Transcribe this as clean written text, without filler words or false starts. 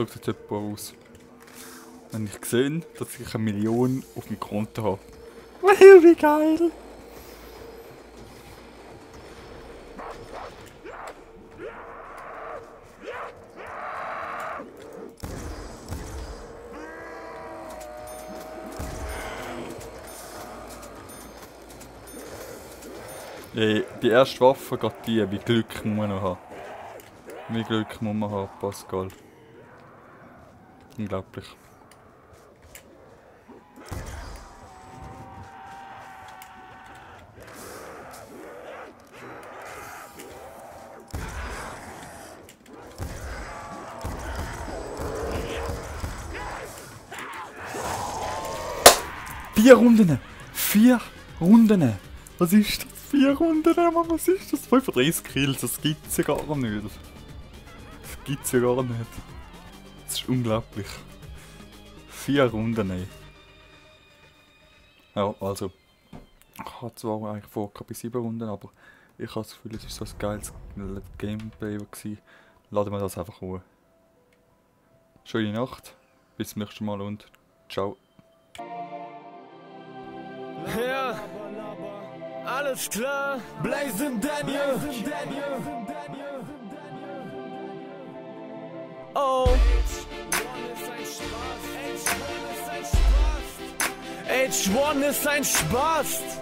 So sieht es etwa aus. Wenn ich sehe, dass ich 1 Million auf dem Konto habe. Wie geil! Die erste Waffe geht die, wie Glück muss man noch haben. Wie Glück muss man haben, Pascal. Unglaublich. Vier Runden! 4 Runden! Was ist das? 4 Runden, Mann, was ist das? 35 Kills, das gibt's ja gar nicht. Das gibt's ja gar nicht. Das ist unglaublich. 4 Runden, ey. Ja, also. Ich hatte zwar eigentlich vor bei 7 Runden, aber ich habe das Gefühl, es war so ein geiles Gameplay gewesen. Laden wir das einfach hoch. Schöne Nacht, bis zum nächsten Mal und ciao. Ja, alles klar, Blazing Daniel. Oh, H1 ist ein Spaß.